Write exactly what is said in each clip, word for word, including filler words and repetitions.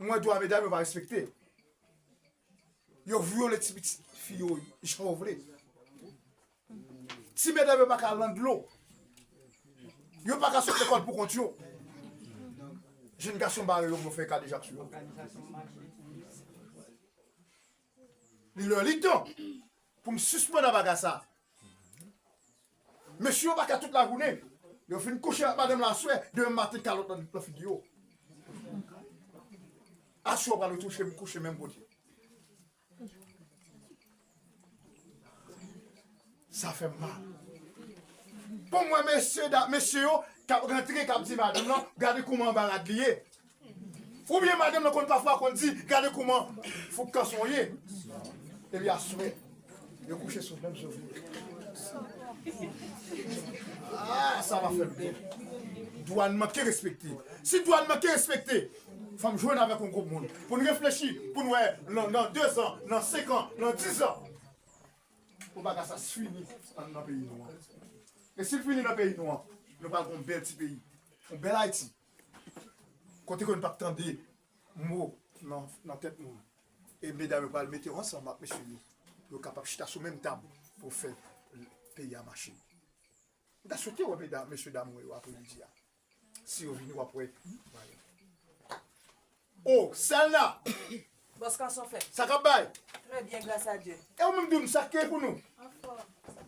M wè dwa medam yo pa respekte. Yo vyole ti pitit fi yo jan yo vle. Ti medam yo pa ka al nan dlo. Yo pa ka sot lekòl pou kont yo. Jenn gason bare yo pou fè kadejak sou yo. Li lè li tan pou m sispann ak bagay sa. Mesye yo pa ka tout lajounen. Yo fin kouche ak madanm lan aswè, demen maten kalòt nan, nan figi yo. Aswè w pral retouche m kouche menm kote. Sa fè m mal. Pou m wè mesye, da, mesye yo k ap rantre, k ap di madanm lan, gade kouman anba rad li ye. Oubyen madanm nan konn pafwa konn di, gade kouman fouk kanson ye. Epi aswè, yo kouche sou menm sofi. Ah, sa va fè m byen. Dwa n manke respekte. Si dwa n manke respekte, fò m jwenn avèk yon gwoup moun. Pou n reflechi, pou n wè nan, nan dezan, nan senk an, nan dizan. Pou bagay sa fini nan, nan peyi nou an. E si l fini nan peyi nou an, nou pral gen yon bèl ti peyi. Yon bèl Ayiti. Kote ke nou p ap tande mo nan, nan tèt moun. E medam yo pral mete yo ansanm ak mesye yo. Pou yo kapab chita sou menm tab pou fè peyi a mache. M ta swete wè medam, mesye dam mwen yo apremidi a. Si yo vini, w ap wè. O, Sèlna! Bòs Kanson fè. Sa k ap bay? Trè byen, gras a Dye. E ou menm, Doun, sa k gen pou nou?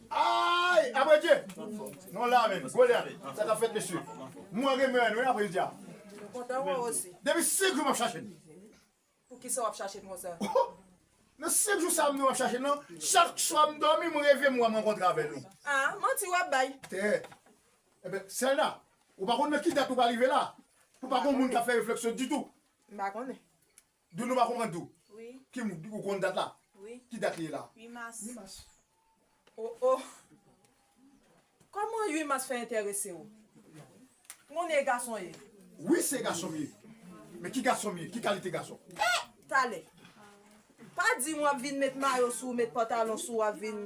Ay, apre Dye! Non, la, men, gwo lè. Sa k ap fèt, mesye? Mwen renmen wè nou, wi, apremidi a. Nou kontan wè w osi. Depi senk jou m ap chache n. Poukisa w ap chache n konsa? Nan senk jou sa a, m ap chache n nan, chak swa m dòmi, m reve m wè m rankontre avè nou. Ah, manti w ap bay. Tè. Enben, Sèlna, ou pa konn nan ki dat ou pral rive la? Ou pa konn moun k ap fè refleksyon ditou. M pa konnen. Doun ou pa konprann tou? Wi. Ki moun, ou konn dat la? Wi. Ki dat li ye la? Uit mas. Uit mas. Oh, oh. Kòman uit mas fè enterese w? Konnen e gason ye? Wi, se gason m ye. Men ki gason m ye? Ki kalite gason? Eh! Talè. Pa di m w ap vin met mayo sou w, met pantalon sou w, w ap vin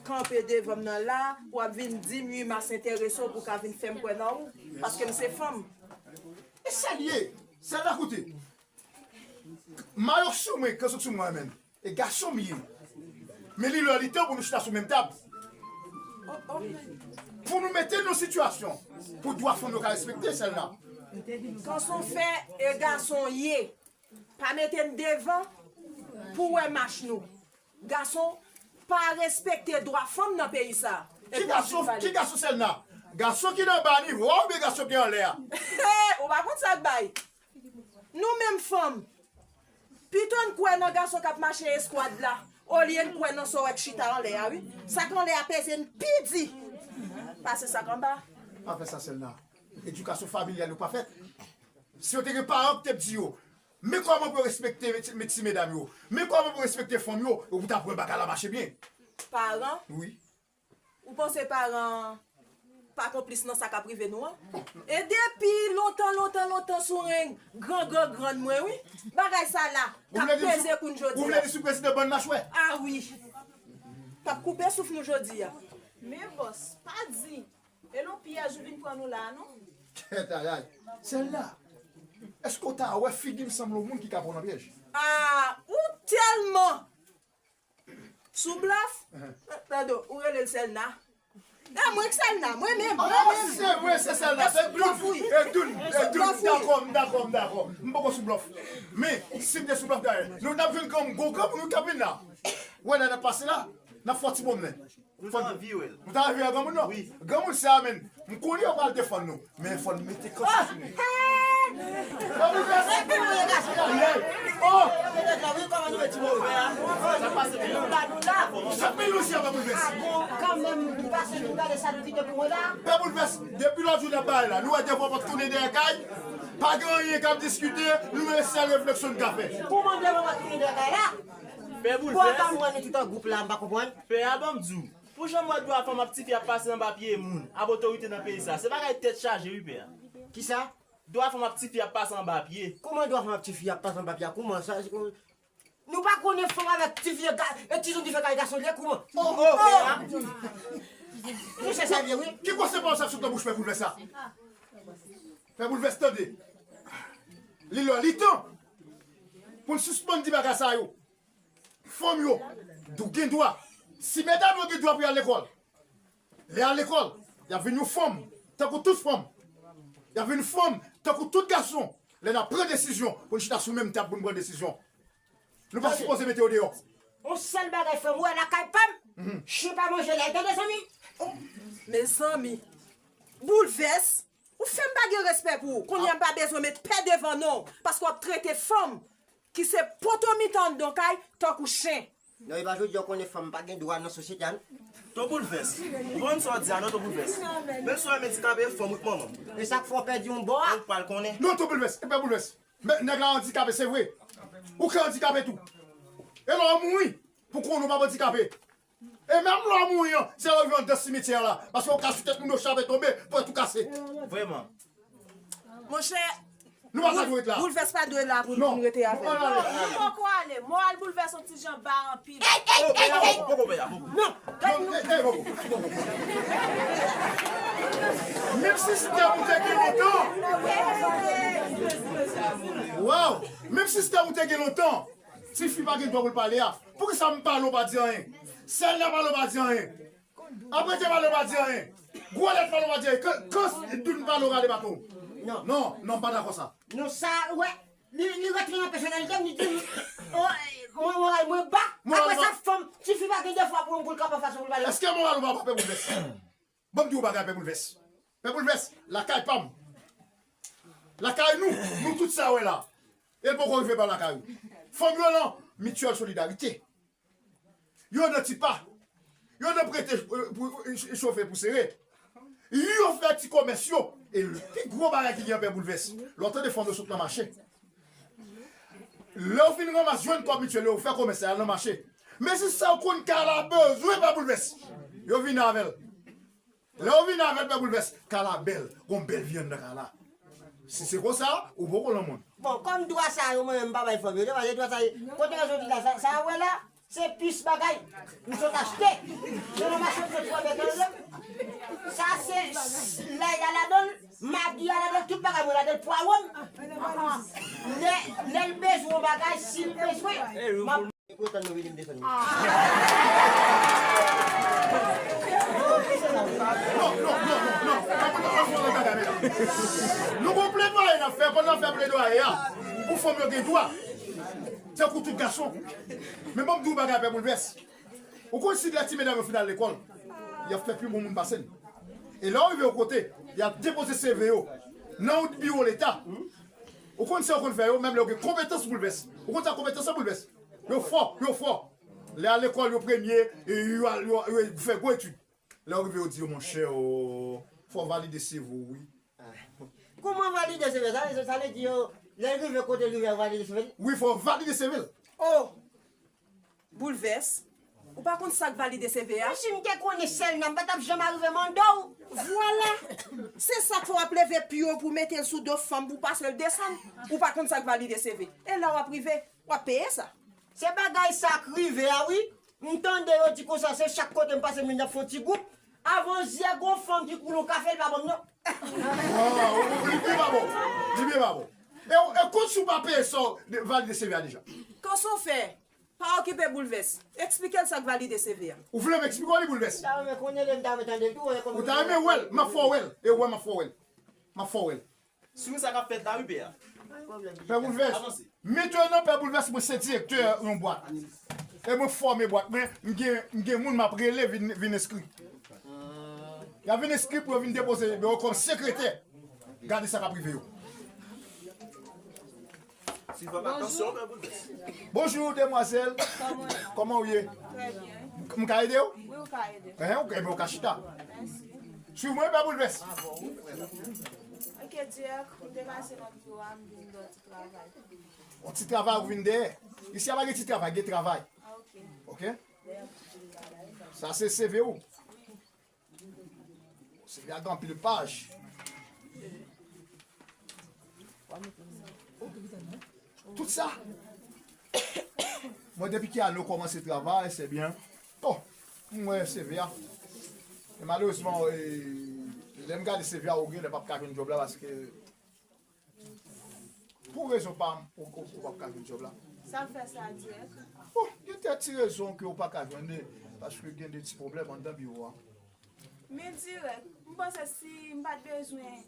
kanpe devan m nan la, w ap vin di m uit mas enterese w pou w ka vin fè m kwè nan ou, paske m se fanm. E sa l ye. Sèlna, koute. Mayo sou mwen, kanson sou mwen, men. E gason m ye. Men li lè li tan pou nou chita sou menm tab. Pou nou mete nou sitiyasyon. Pou dwa fanm yo ka respekte, Sèlna. Kanson fè e gason ye. Pa mete n devan pou wè mach nou. Gason pa respekte dwa fanm nan peyi sa. Ki gason, ki gason, Sèlna? Gason ki nan ba nivo a oubyen gason ki anlè a? Ou pa konn sa k bay. Nou menm fanm, pito n kwè nan gason k ap mache eskwad la, olye n kwè nan sa w wè k chita anlè a, wi. Sa k anlè a peze n pi di pase sa k anba. Pa fè sa, Sèlna. Edikasyon familyal yo pa fèt. Si yo te gen paran ki te di yo, men kòman pou yo respekte ti, ti medam yo, men kòman pou yo respekte fanm yo, yo pou ta pran bagay la mache byen. Paran? Wi. Ou panse paran pa konplis nan sa k ap rive nou an? E depi lontan, lontan, lontan, sou ren gran, gran, grann mwen, wi, bagay sa la k ap peze kou n jodi a. Ou vle di sou prezidan bann machwè? A wi. K ap koupe souf nou jodi a. Men bòs, pa di, e lon pyèj ou vin pran nou la, non? Kèt ayay. Sèlna, èske w ta wè figi m sanble yon moun ki ka pran w nan pyèj? A, ou tèlman Sou blòf? Tande, ou rele l Sèlna? E mwen k Sèlna, mwen menm, mwen menm. Se mwen, se Sèlna, se Doun, e Doun, e Doun, m dakò, m dakò, m dakò. M poko sou blòf. Men, si m te sou blòf dayè, nou t ap jwenn granmoun, gwo granmoun wi k ap vin la. Wè, lè n ap pase la, n ap fè yon ti pwomnen. Nou ta anvi wè l. Nou ta anvi wè granmoun nan? Wi. Granmoun sa a, men, m konnen yo pral defann nou. Men fò n mete kanson sou nou. Fò nou fè sa. Oh! Sa k mele w si a pa boulvès? Pè boulvès, depi lòt jou n ap bay la, nou wè devan pòt tounen dèyè kay, pa gen anyen k ap diskite, nou men sèl refleksyon n ka fè. Kouman devan pòt tounen dèyè kay la? Pè boulvès. Pou ap ba mwen nou tout an gwoup la, m pa konprann. Pè a ban m di w. Pou jan m wè dwa fanm ak tifi ap pase anba pye moun, ap otorite nan peyi sa, se bagay tèt chaje wi pè a. Kisa? Dwa fanm ak tifi ap pase anba pye. Kouman dwa fanm ak tifi ap pase anba pye a? Kouman sa? Nou pa konnen fanm avèk tifi e ga-, e timoun ki fè kay gason li ye kouman? Oh, oh, pè a. Mesye sa vye wi. Ki konsèy pa w sa k sot nan bouch pè boulvès sa? Pè boulvès tande. Li lè li tan. pou n sispann di bagay sa yo. Fanm yo gen dwa. Si medam yo gen dwa pou y al lekòl, lè y al lekòl, y ap vin yon fanm, tankou tout fanm. Y ap vin fanm, tankou tout gason. Lè n ap pran desizyon, pou n chita sou menm tab pou n pran desizyon. Nou pa sipoze mete yo deyò. Yon sèl bagay, frè m, ou wè lakay pa m, chen pa manje lay, tande, zanmi? Mezanmi, Boulvès, ou fè m pa gen respè pou ou. Kounye a m pa bezwen met pè devan non w, paske w ap trete fanm ki se poto mitan anndan kay tankou chen. Non, e pa jodi a w konnen fanm pa gen dwa nan sosyete a, non. Ton Boulvès, ou konn sa w di a, non, Ton Boulvès. Menm si w wè m andikape, fanm ou k manman m. E sa k fè w pèdi yon bò a? Ou pral konnen. Non, Ton Boulvès, e pa Boulvès. Men, nèg la andikape, se vre. Ou ka andikape tou. E lè w mouri, pou konnen w p ap andikape. E menm lè w mouri an, se lè w rive anndan simityè la. Paske w ka sou tèt moun yo, chavè tonbe, pwèt ou kase. Vrèman. Monchè, nou pa ka jwe la. Boulvès pa dwe la pou nou rete avè l. Non, nou poko ale. Moral Boulvès yon ti jan ba anpil. Oh, poko, poko, poko. Non, non, eh, eh, poko, poko. Menm sistèm ou te gen lontan. Waw, menm sistèm ou te gen lontan. Tifi pa gen dwa pou l pale a. Poukisa m pale w pa di anyen? Sèl la pale w pa di anyen. Apre te pale w pa di anyen. Gwo lèt pale w pa di anyen. Kan, kan Doun pale w rale baton. Non. Non, non, m pa dakò sa. Non, sa, wè. Li, li rantre nan pèsonalite m, li di m, oh, eh, mwen, mwen, mwen ba. Apre sa, fanm, tifi pa gen defwa pou, pou l kapab fason pou l pale. Èske moral ou pa ba Pè Boulvès? Ban m di w bagay, Pè Boulvès. Pè Boulvès, lakay pa m. Lakay nou, nou tout sa wè la. E l poko rive pa lakay ou. Fanm yo nan mityèl solidarite. Yo nan tipa. Yo nan prete, eh, pou, eh, chofe pou sere. Yo fè ti komès yo. E pi gwo bagay ki gen Pè Boulvès. Lè w tande fanm yo sot nan mache. Lè w fin ranmas jwenn kòb mityèl yo, ou fè komès la, al nan mache. Men si sa w konn kay la bezwen Pè Boulvès. Yo vin avè l. Lè w vin avè l, Pè Boulvès, kay la bèl, gon bèl vyann nan kay la. Si se konsa, ou poko nan mond. Bon, kòm dwa sa yo, mwen menm, m pa bay fanm yo, se pa de dwa sa yo. Kote yo soti la, sa, sa wè la, se pis bagay. M sot achte. Se nan mache m sot pran bèt la. Sa se lay a ladan l, magi a ladan l, tout bagay mwen ladan l, pwawo m. Lè, lè l bezwen yon bagay, si l bezwen, m ap Pou yo tann nou vini, m desann nou. Non, non, non, non, non. Ann fè yon lòt bagay, medam. Nou gon pledwaye n ap fè, pandan n ap fè pledwaye a, pou fanm yo gen dwa. Tankou tout gason. Men ban m di w bagay, Pè Boulvès. Ou konn si lè ti medam yo fin al lekòl, y ap fè pi bon moun pase n. E lè yo rive yon kote, y ap depoze C V yo nan yon biwo leta. Ou konn sa yo konn fè yo, menm lè yo gen konpetans Boulvès. Ou konn sa konpetans lan Boulvès? Yo fò, yo fò. Lè al lekòl, yo premye, e yo al, yo, yo fè gwo etid. Lè yo rive, yo di yo, monchè, o, fò w valide C V w, wi. Kòman valide C V? Sa, sa vle di yo, lè l rive kote l rive, yo valide C V l? Wi, fò w valide C V l. O! Boulvès, ou pa konn sa k valide C V a? Men si m te konnen sèl nan, m pa t ap janm arive mande w. Vwala! Se sa k fè w ap leve pye w pou w mete l sou do fanm pou w pase l desann. Ou pa konn sa k valide C V. E la w ap rive, w ap peye sa. Se bagay sa k rive a, wi. M tande yo di konsa, se chak kote m pase, moun ap fè yon ti gwoup. Avan zyè gon fanm ki koule yon kafe, l pa ban m non. Ah, ou, ou, li byen pa bon. Li byen pa bon. E, e kont si w pa peye sa w de-, valide C V a deja. Konsa w fè, pa okipe Boulvès. Eksplike l sa k valide C V a. Ou vle m eksplike w li Boulvès? M ta renmen konnen l, m ta renmen tande l tou, wè kòman. Ou ta renmen wè l, m ap fè w wè l. E wè m ap fè w wè l. M ap fè w wè l. Sou sa k ap fèt la, wi, pè a. Pè Boulvès. Avanse. Mentenan, Pè Boulvès, mwen se direktè yon bwat. E mwen fòme bwat mwen, m gen, m gen moun m ap rele vin, vin enskri. Y ap vin enskri pou yo vin depoze yo kòm sekretè. Gade sa k ap rive yo. Bonjou. Bonjou, demwazèl. Kòman w ye? Trè byen. M ka ede w? Wi, ou ka ede m. Enhen, ou, enben, ou ka chita. Mèsi. Swiv mwen, Pè Boulvès. Ok, Dirèk, m te pase nan biwo a, m vin dèyè ti travay. Yon ti travay ou vin dèyè? Isi a pa gen ti travay, gen travay. Ah, ok. Ok? Sa se C V ou. Se gen anpil paj. Tout sa. Mwen, depi ki ane w kòmanse travay, se byen. Bon, m wè C V a. E malerezman, e, lè m gade C V a, ou genlè p ap ka jwenn djòb la paske pou rezon pa m, ou, ou, ou p ap ka jwenn djòb la. Sa fè sa dirèk. Bon, gen de ti rezon ke w pa ka jwenn li, paske gen de ti pwoblèm anndan biwo a. Men dirèk, m panse si m pa t bezwen,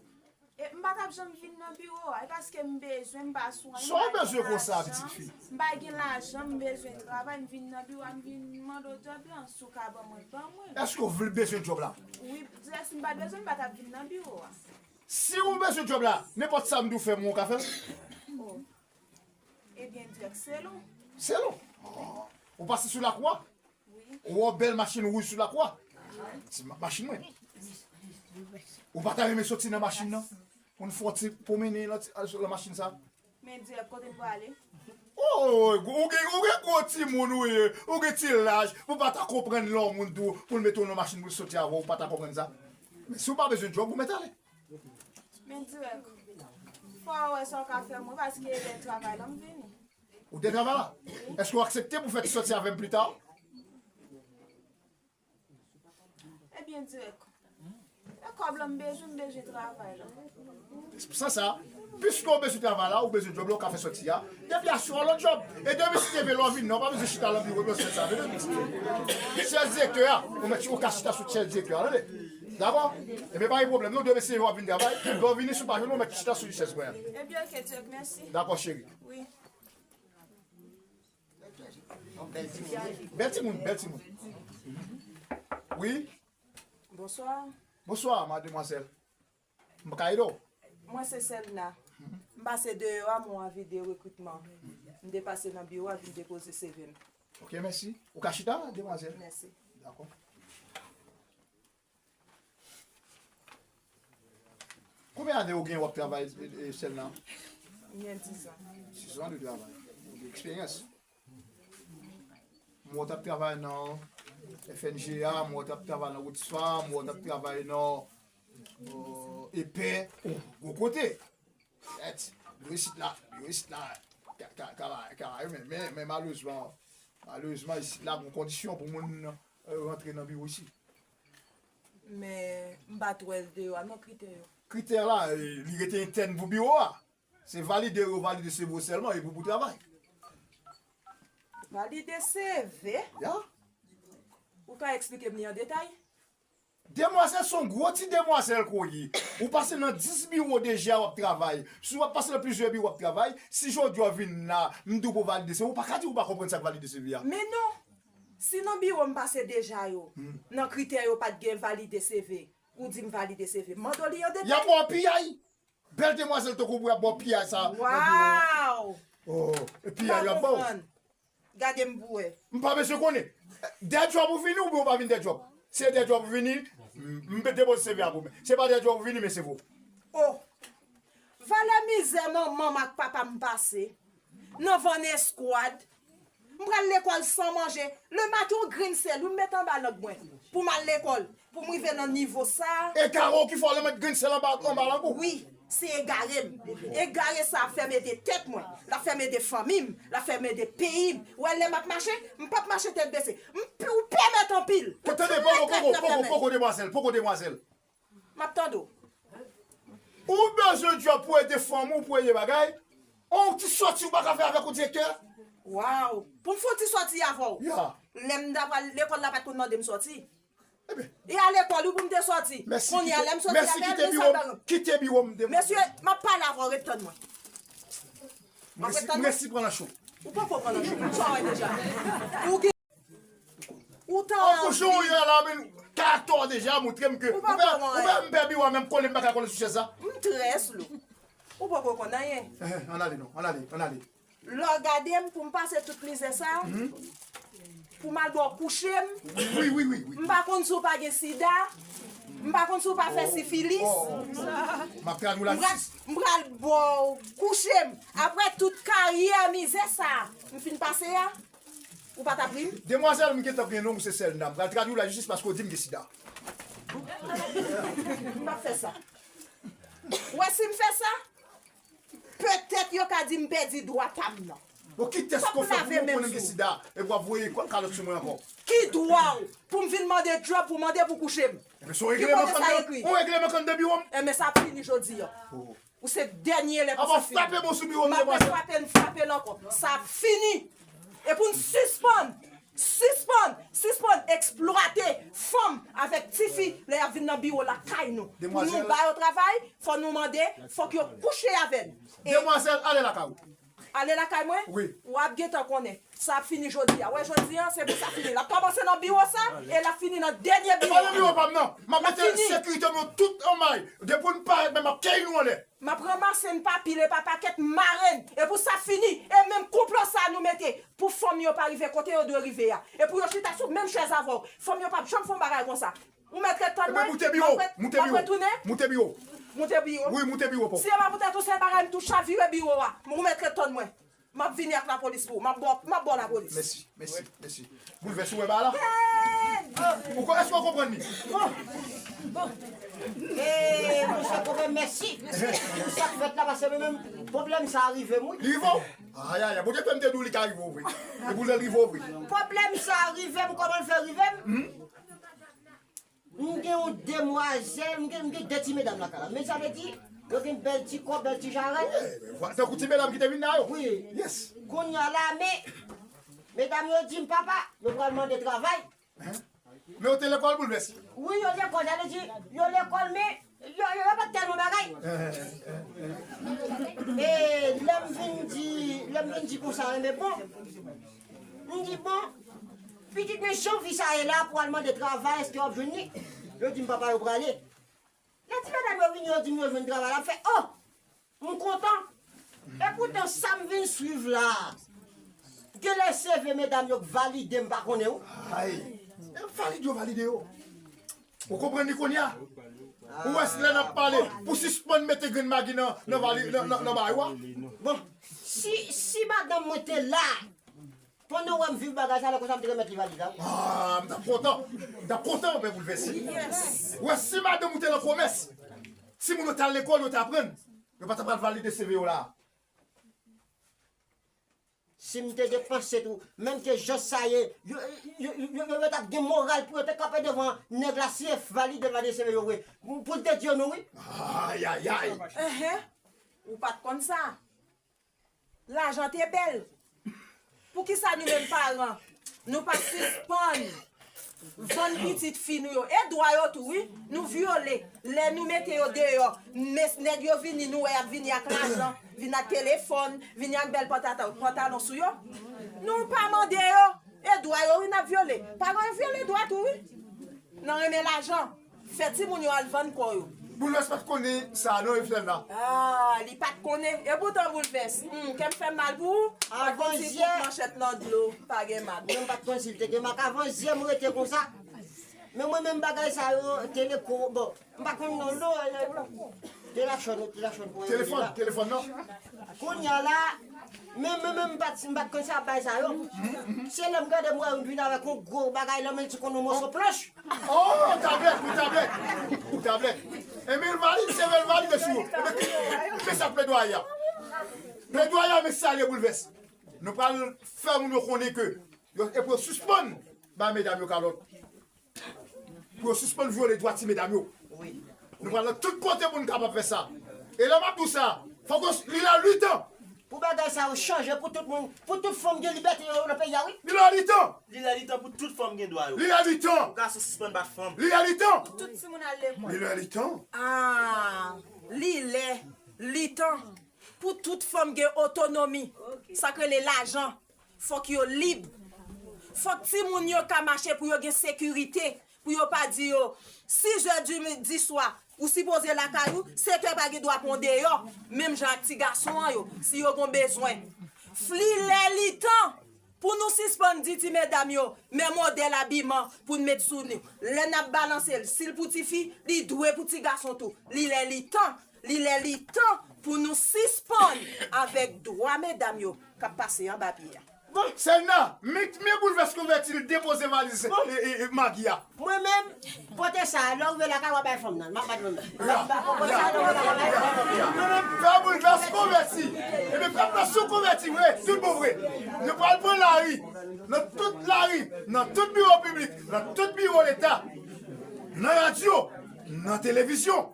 e, m pa t ap janm vin nan biwo a, e paske m bezwen, m pa sou anyen, m pa gen lajan, m pa gen lajan, m bezwen travay, m vin nan biwo a, m vin mande w djòb lan, si w ka ban mwen, ban mwen. Èske w vle bezwen djòb la? Wi, dirèk, si m pa t bezwen, m pa t ap vin nan biwo a. Si w bezwen djòb la, nenpòt sa m di w fè, mwen w ka fè l? Oh. Ebyen, dirèk, selon. Selon? Oh. Ou pase sou lakou a? Wi. Ou wè yon bèl machin wouj sou lakou a? Se ma- machin mwen. Ou pa ta renmen soti nan machin nan? Pou n fè yon ti pwomennen nan ti- nan machin sa? Men dirèk, kote n prale? Oh, ou gen, ou gen gwo timoun ou ye, ou gen ti laj, pou pa ta konprann lè yon moun di w, pou l mete w nan machin pou l soti avè w, ou pa ta konprann sa. Men si w pa bezwen djòb, ou mèt ale. Men dirèk, fò w wè sa w ka fè mwen, paske lè travay la m vini. Ou te travay la? Èske w aksepte pou fè ti sòti avè m pita? Ebyen dirèk. E kòb la m bezwen, m bezwen travay la. San sa, piske w bezwen travay la, ou bezwen djòb la, ou ka fè sòti a. Depi aswè w lòt djòb. E demen si te vle lè w vin nan, ou pa bezwen chita nan biwo, nan syèj sa. Syèj direktè a, ou mèt ou ka chita sou syèj direktè a, tande? Dakò? Ebyen pa gen pwoblèm non, demen si w ap vin travay, lè w vini si w pa jwenn mwen, ou mèt chita sou syèj mwen an. Ebyen oke, dirèk, mèsi. Dakò, cheri. Wi. Bèl timoun, bèl timoun. Wi. Bonswa. Bonswa, mademwazèl. M ka ede w? Mwen se Selna. M pase deyò a, m wè avi de rekritman. M te pase nan biwo a, vin depoze C V m. Ok, mèsi. Ou ka chita, demwazèl. Mèsi. Dakò. Konbyen ane ou gen w ap travay, e, e, Selna? M gen dizan. Dizan de travay. Ou gen eksperyans. M wè w t ap travay nan F N G A, m wè w t ap travay nan Oxfam, m wè w t ap travay nan, euh, Epè. Oh, gwo kote. Èt, biwo isit la, biwo isit la, ka, ka, ka, ka, men, men, men malerezman, malerezman, isit la, gon kondisyon pou moun, euh, rantre nan biwo isit. Men, m pa t wè l deyò a non, kritè yo. Kritè la, eh, li rete entèn pou biwo a. Se valide yo valide C V w sèlman, epi pou travay. Valide C V? Ya. Ou ka eksplike m li an detay? Demwazèl se yon gwo ti demwazèl ke w ye. Ou pase nan dis biwo deja w ap travay. Si w ap pase nan plizyè biwo w ap travay, si jodi a w vin la, m di w pou w valide C V, ou pa ka di w pa konprann sa k valide C V a. Men non! Si nan biwo m pase deja yo, nan kritè yo pa t gen valide C V, ou di m valide C V, m mande w li an detay. Y ap ba w piyay! Bèl demwazèl tankou w pou y ap ba w piyay sa nan biwo. Waw! Oh, e piyay y ap ba w. Gade m pou wè. M pa bezwen konnen. Dè djòb ou vini oubyen ou pa vin dè djòb? Si e dè djòb ou vini, m, m depoze C V a pou men. Si e pa dè djòb ou vini, men C V w. Oh! Valè mizè manman m ak papa m pase nan vann eskwad. M pral lekòl san manje. Lematen, yon grenn sèl, wi, m met anba lang mwen pou m al lekòl, pou m rive nan nivo sa a. Egare w ki fè w al met grenn sèl anba, anba lang ou? Wi, se egare m. Egare sa ap fè m ede tèt mwen, l ap fè m ede fanmi m, l ap fè m ede peyi m. Ou wè lè m ap mache, m p ap mache tèt bese. M, ou pèmèt anpil. Ou tande, poko, poko, poko, poko, demwazèl, poko, demwazèl. M ap tande w. Ou bezwen djòb pou ede fanmi w, pou ede bagay. On ti sòti ou pa ka fè avèk yon direktè? Waw! Pou m fè yon ti sòti avè w? Ya. Lè m ta pral lekòl la pa t konn mande m sòti. Ebyen. E a lekòl wi pou m te sòti. Kounye a lè m sòti avè l, men sa m ta gen. Kite biwo m, kite biwo m. Mesye, m ap pale avè w, ret tann mwen. M ap ret tann mwen. M resi pran nan cho. Ou poko pran nan cho. Sa w wè deja. Ou gen Ou ta anvi. An kouche w ye a la, men karaktè w deja montre m ke ou pè, ou pè m pè biwo a, men m kole, m pa ka kole sou chèz la. M trè slou. Ou poko konn anyen. Enhen, ann ale non, ann ale, ann ale. Lè w gade m pou m pase tout mizè sa, pou m al ba w kouche m. Wi, wi, wi, wi. M pa konn si w pa gen sida. M pa konn si w pa fè sifilis. M ap tradui w la jistis. M pral ba w kouche m. Apre tout karyè mizè sa, m fin pase a. Ou pa t ap ri m? Demwazèl, m gentan gen non, ou se Selna. M pral tradui w lajistis paske w di m gen sida. M p ap fè sa. Ou wè si m fè sa, petèt yo ka di m pèdi dwa pa m nan. Bon, ki tès ke w fè pou mwen konnen m gen sida, epi w ap voye kalòt sou mwen ankò? Ki dwa w pou m vin mande djòb, pou mande pou kouche m? Ebyen, se yon regleman k anndan, yon regleman k anndan biwo m. Ebyen, sa ap fini jodi a. Ou se dènye lè pou sa fini. Frape bon sou biwo m, demwazèl. M ap frape, m frape l ankò. Sa ap fini. E pou n sispann, sispann, sispann eksplwate fanm avèk tifi lè y ap vin nan biwo lakay nou. Pou nou ba yo travay, fò nou mande, fòk yo kouche avè n. Demwazèl, ale lakay ou. Ale lakay mwen? Wi. W ap gentan konnen. Sa ap fini jodi a. Wè jodi a, se pou sa fini. L ap kòmanse nan biwo sa, e l ap fini nan dènye biwo. Pa nan biwo pa m nan. M ap mete sekirite m yo tout an may. Depi w parèt menm, m ap keyi nou anlè. M ap ranmase n pa pil e pa pakèt, mare n. E pou sa fini, e menm konplo sa nou mete pou fanm yo pa rive kote yo dwe rive a. E pou yo chita sou menm chèz avè w. Fanm yo p ap janm fè yon bagay konsa. Ou mèt ret tann mwen. Ebyen, moute biwo. M ap ret, moute m ap biwo. Retounen. Moute biwo. Moute biwo. Wi, moute biwo pou. Si yo pa moute tou, se bagay m tou chavire biwo a. Ou mèt ret tann mwen. M ap vini ak lapolis pou ou. M ap ba w, m ap ba w lapolis. Mèsi, mèsi, mèsi. Boulvès, ou wè bagay la? Ou ko-, èske w konprann li? Bon, bon. E, monchè Kobè, mèsi pou sa k fèt la, paske mwen menm, pwoblèm sa a rive m, wi. Li rive w? Ayayay, Bondye fè m te di w li ka rive w vre. E pou l rive w vre. Pwoblèm sa a rive m, kòman l fè rive m? M gen yon demwazèl, m gen, m gen de ti medam lakay la. Men sa vle di, yo gen bèl ti kò, bèl ti jarèt. Wi, tankou ti medam ki te vin la yo. Wi. Yes. Kounye a la, men, medam yo di m, papa, yo pral mande travay. Men yo te lekòl, Boulvès? Wi, yo lekòl, sa vle di, yo lekòl, men yo, yo, yo pa t tèlman bagay. E lè m vin di, lè m vin di konsa, enben bon, m di, bon, pitit, men jan vi sa ye la, pou al mande travay, èske w ap jwenn li? Yo di m, papa, yo prale. Lè ti medam yo vini, yo di m yo jwenn travay la, m fè, oh, m kontan. Epoutan, sa m vin swiv la, gen lè se vre medam yo k valide m pa konnen, wi. Ay, e valide yo, valide yo. Ou konprann li kounye a? Ou wè si lè n ap pale pou sispann mete grenn magi nan, nan vali, nan, nan, nan bagay ou a? Bon, si, si madanm mwen te la, pandan w wè m viv bagay sa, lè konsa m te remèt li valiz la, wi. Ah, m t ap kontan. M t ap kontan, men Boulvès. Yes. Ou wè si madanm ou te nan komès, timoun yo t al lekòl, yo t aprann, yo pa t ap pral valide C V yo la. Si m te depanse tou, menm ke jan sa ye, yo, yo, yo, yo, yo t ap gen moral pou yo te kanpe devan nèg la, si e valide, valide C V yo vre. Pou, pou l te di yo non, wi. Ayayay. Enhen. Ou pa t konn sa. Lajan te bèl. Poukisa nou menm paran, nou pa sispann vann pitit fi nou yo? E dwa yo tou, wi. Nou vyole. Lè nou mete yo deyò, mes nèg yo vini, nou wè y ap vini ak lajan, vin ak telefòn, vini ak bèl pantata-, pantalon sou yo. Nou pa mande yo. E dwa yo, wi, n ap vyole. Paran yo vyole dwa tou, wi. Nan renmen lajan. Fè timoun yo al vann kò yo. Boulvès pa t konnen sa, non, Eflèna. Ah, li pa t konnen. Epoutan, Boulvès, hmm, kè m fè m mal pou ou. Pa konn si kout manchèt nan dlo pa gen mak. Mwen pa t konn si l te gen mak. Avan zyè m rete konsa. Men mwen menm bagay sa yo, teleko, bon, m pa konn non, non, te lachòn, te lachòn pou telefòn, telefòn, non? Kounye a la, men, men, men m pa t, m pa t konn sa bay sa yo. Se lè m gade m wè youn vin avèk yon gwo bagay nan men l, ti konn yon moso planch. Oh, tablèt, yon tablèt. Yon tablèt. Ebyen, l valide, se vre, l valide sou yo. Ebyen, ki, men sa plèdwaye a. Plèdwaye a, men sa l ye, Boulvès. Nou pral fè moun yo konnen ke yo, e pou yo sispann bay medam yo kalòt. Pou yo sispann vyole dwa ti medam yo. Wi. Nou pral nan tout kote pou n kapab fè sa. E lè m ap di w sa, fòk yo, li lè li tan. Pou bagay sa yo chanje pou tout moun, pou tout fanm gen libète yo nan peyi a, wi. Li lè li tan. Li lè li tan pou tout fanm gen dwa yo. Li lè li tan. Pou gason sispann bat fanm. Li lè li tan. Pou tout timoun al lekòl. Li lè li tan. Ah, li lè li tan. Pou tout fanm gen otonomi. Sa k rele lajan. Fòk yo lib. Fòk timoun yo ka mache pou yo gen sekirite. Pou yo pa di yo, sizè di, di swa, ou sipoze lakay ou, sèt è pa gen dwa pran w deyò, menm jan ak ti gason an yo, si yo gon bezwen. Li lè li tan pou nou sispann di ti medam yo, men modèl abiman pou n met sou nou. Lè n ap balanse l, si l pou tifi, li dwe pou ti gason tou. Li lè li tan. Li lè li tan pou nou sispann avèk dwa medam yo k ap pase anba pye a. Bon, Selna, men, men Boulvès konvèti l depoze valiz, e, e, e, magi a. Mwen menm, pote sa, lè w rive lakay, w a bay fanm nan. M ap bat fanm nan. Pote sa, lè w rive lakay, w a bay fanm nan. Fè Boulvès Konvèti. Ebyen, pèp la, si w konvèti vre, tout bon vre, nou pral pran lari, nan tout lari, nan tout biwo piblik, nan tout biwo Leta, nan radyo, nan televizyon,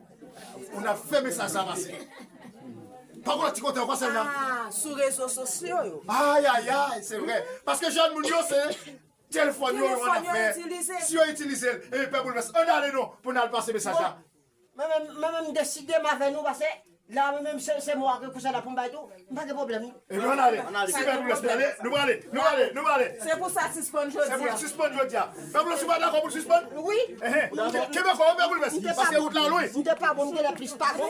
pou n ap fè mesaj sa pase. Pa konn ti kote ankò, sèl nan. Ah, sou rezo sosyo yo. Ay, ay, ay, se vre. Paske jèn moun yo, se telefòn yo, yo an afè. Si yo itilize l, ebyen, pèp Boulvès, ann ale non, pou n al pase mesaj sa. Mwen menm, mwen menm, m deside m avè nou, paske la, mwen menm, se, se mwa ke kousa la pou m bay tou, m pa gen pwoblèm. Ebyen, ann ale. Si pèp Boulvès, nou ale, nou prale, nou prale, nou prale. Se pou sa sispann jodi a. Se pou sispann jodi a. Pèp Boulvès, ou pa dakò pou n sispann? Wi. Ehe. Kenbe kò w, pèp Boulvès, paske wout la lwen. M te pa bon, m te lè plis pa bon.